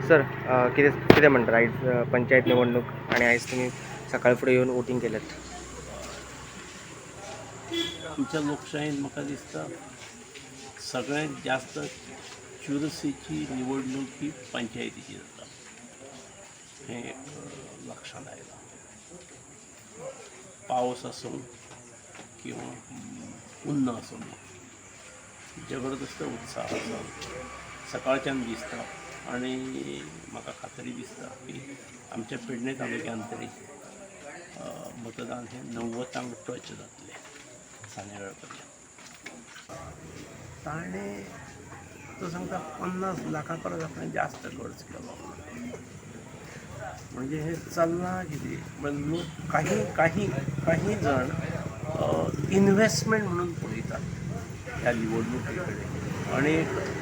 Sir, कितें कितें म्हणटात? आयज पंचायत निवडणूक आणि आयज तुमी सकाळ फुडें येवन वोटींग केलेत. आमच्या लोकशाहीन म्हाका दिसता सगळ्यात जास्त चुरशीची निवडणूक ही पंचायतीची जाता हें एक लक्षांत आयलां. पावस आसूं किंवा उन्न आसूं, जबरदस्त उत्साह आसा सकाळच्यान दिसता आनी म्हाका खात्री दिसता की आमच्या पेडणे तालुक्यांत तरी मतदान हें 90 टच जातलें सांजे वेळ पर्यंत. ताणें, तो सांगता, 50 लाखां परस आपणें जास्त खर्च केलो. म्हणजे हे चल्लां कितें? म्हणजे लोक काही काही काही जण इन्व्हेस्टमेंट म्हणून पळयतात ह्या निवडणुके कडेन आनी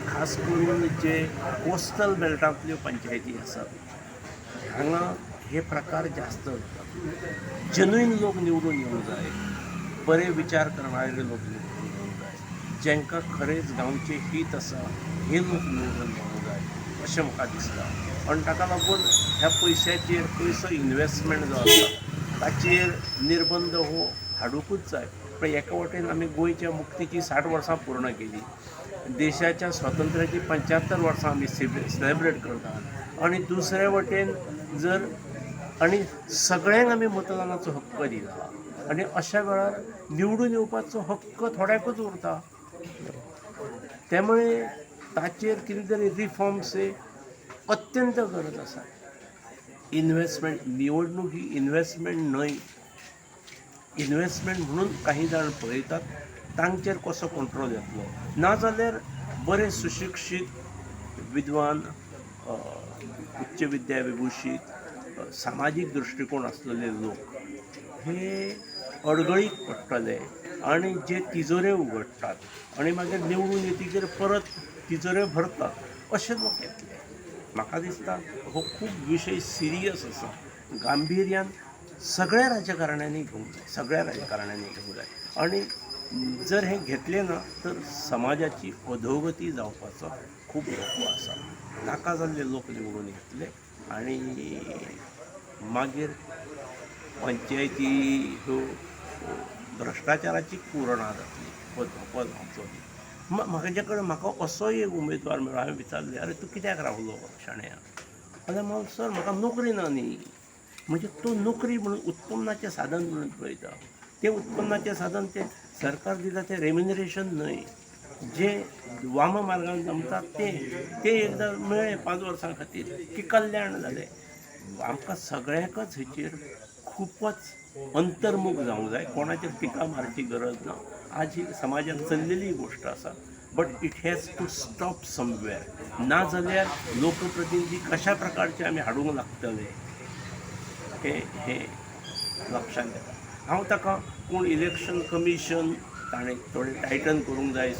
खास करून जे कोस्टल बेल्टांतल्यो पंचायती आसात, हांगा हे प्रकार जास्त जातात. जेन्युइन लोक निवडून येवंक जाय, बरे विचार करणारे लोक निवडून येवंक जाय, जांकां खरेंच गांवचें हीत आसा हे लोक निवडून येवंक जाय अशें म्हाका दिसता. आनी ताका लागून ह्या पयशाचेर, पयसो इन्वेस्टमेंट जो आसा ताचेर निर्बंध हो हाडुंकूच जाय. पण एका वटेन आमी गोंयच्या मुक्तीची 60 वर्सां पूर्ण केली, देशाच्या स्वातंत्र्याची 75 वर्सां आमी सेलिब्रेट करतात आनी दुसरे वटेन जर आनी सगळ्यांक आमी मतदानाचो हक्क दिला आनी अशा वेळार निवडून येवपाचो हक्क थोड्याकूच उरता. त्यामुळे ताचेर कितें तरी रिफॉर्म्स हे अत्यंत गरज आसा. इन्व्हेस्टमेंट, निवडणूक ही इन्व्हेस्टमेंट न्हय. इन्व्हेस्टमेंट म्हणून काही जाण पळयतात, तांचेर कसो कंट्रोल येतलो? नाजाल्यार बरे सुशिक्षीत, विद्वान, उच्च विद्या विभूषित, सामाजीक दृश्टिकोण आसलेले लोक हे अडगळीक पडटले आनी जे तिजोऱ्यो उगडटात आनी मागीर निवडून येतकीर परत तिजोऱ्यो भरतात अशे लोक येतले. म्हाका दिसता हो खूब विशय सिरियस आसा. गांभिर्यान सगळ्या राजकारण्यांनी घेवंक जाय, सगळ्या राजकारण्यांनी घेवंक जाय आनी जर हें घेतलें ना तर समाजाची अधोगती जावपाचो खूब धोको आसा. नाका जाल्ले लोक निवडून येतले आनी मागीर पंचायती ह्यो भ्रश्टाचाराची कुरणां जातली, हो धोको जावचो न्ही. म्हाजे कडेन, म्हाका असोय एक उमेदवार मेळ्ळो. हांवें विचारलें, "अरे, तूं कित्याक रावलो शाण्या?" जाल्यार म्हणलो, "सर, म्हाका नोकरी ना न्ही." म्हणजे तो नोकरी म्हणून, उत्पन्नाचें साधन म्हणून पळयता. तें उत्पन्नाचें साधन तें सरकार दिता तें रेम्युनरेशन न्हय, जें वाम मार्गान जमता तें. तें एकदां मेळ्ळें 5 वर्सां खातीर की कल्याण जालें. आमकां सगळ्यांकच हेचेर खुबच अंतर्मुख जावंक जाय. कोणाचेर टिका मारची गरज ना. आज ही समाजांत चल्लेली गोश्ट आसा, but it has to stop somewhere. ना जाल्यार लोकप्रतिनिधी कशा प्रकारचे आमी हाडूंक लागतले हे हे लक्षांत येता. हांव ताका कोण इलेक्शन कमिशन ताणें थोडें टायटन करूंक जाय.